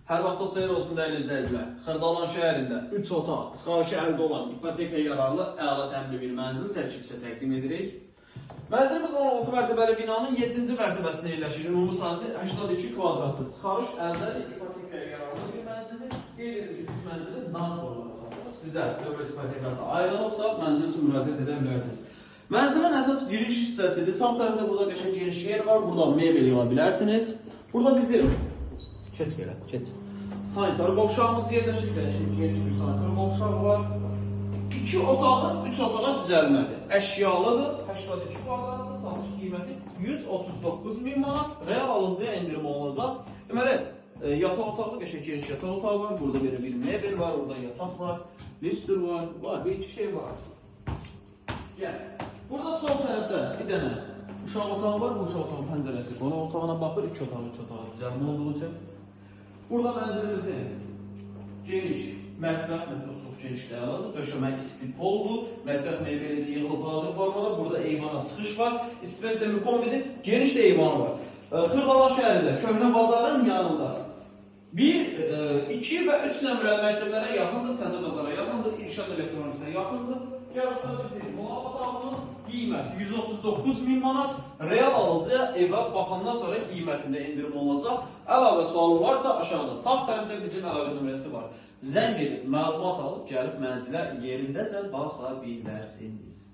Hər vaxtınız xeyir olsun dəyərli izləyicilər. Xırdalan şəhərində 3 otaq, çıxarışı əldə olan, ipotekaya yararlı, əla təmirli bir mənzil çəkib sizə təqdim edirik. Mənzilimiz 16 mərtəbəli binanın 7-ci mərtəbəsində yerləşir. Ümumi sahəsi 82 kvadratdır. Çıxarış əldədir, ipotekaya yararlı bir mənzildir. Qeyd edim ki, biz mənzili nağd formada satırıq. Sizə dövlət ipotekası ayrılıbsa, mənzil üçün müraciət edə bilərsiniz. Mənzilin əsas giriş hissəsidir. Sağ tərəfdə burada qəşəng geniş yer var. Burada mebel yığa bilərsiniz. Burada bizim keç belə, keç. Sanitar qovşağımız yerləşir. Qəşəng geniş bir sanitar qovşağı var. 2 otaqlı, 3 otağa düzəlmədir. Əşyalıdır, 82 kvadratdır, satış qiyməti 139 min manat. Real alıcıya endirim olunacaq. Deməli, yataq otağı, qəşəng geniş yataq otağı var. Burada belə bir mebel var, orada yataq var, lüstr var, var, bir iki şey var. Gəl. Burada sol tərəfdə bir dənə uşaq otağı var. Bu uşaq otağının pəncərəsi qonaq otağına baxır. 2 otaqlı, 3 otağa düzəlmə olduğu üçün. Burada mənzilimizin geniş mətbəx, mətbəx çox geniş əladır. Döşəmə isti poldur. Mətbəx mebeli də yığılıb hazır formada. Burada eyvana çıxış var. İsitmə sistemi kombidir. Geniş də eyvanı var. Xırdalan şəhərində, Köhnə bazarın yanında. 1, 2 və 3 nömrəli məktəblərə yaxındır, Təzə bazara yaxındır, İrşad elektroniksə yaxındır. Gəl burada bizim qonaq otağımız, qiymət 139 min manat. Real alıcıya evə baxandan sonra qiymətində endirim olacaq. Əlavə sualı varsa aşağıda sağ tərəfdə bizim əlaqə nömrəsi var. Zəng edib məlumat alıb gəlib mənzilə yerindəcə baxa bilərsiniz.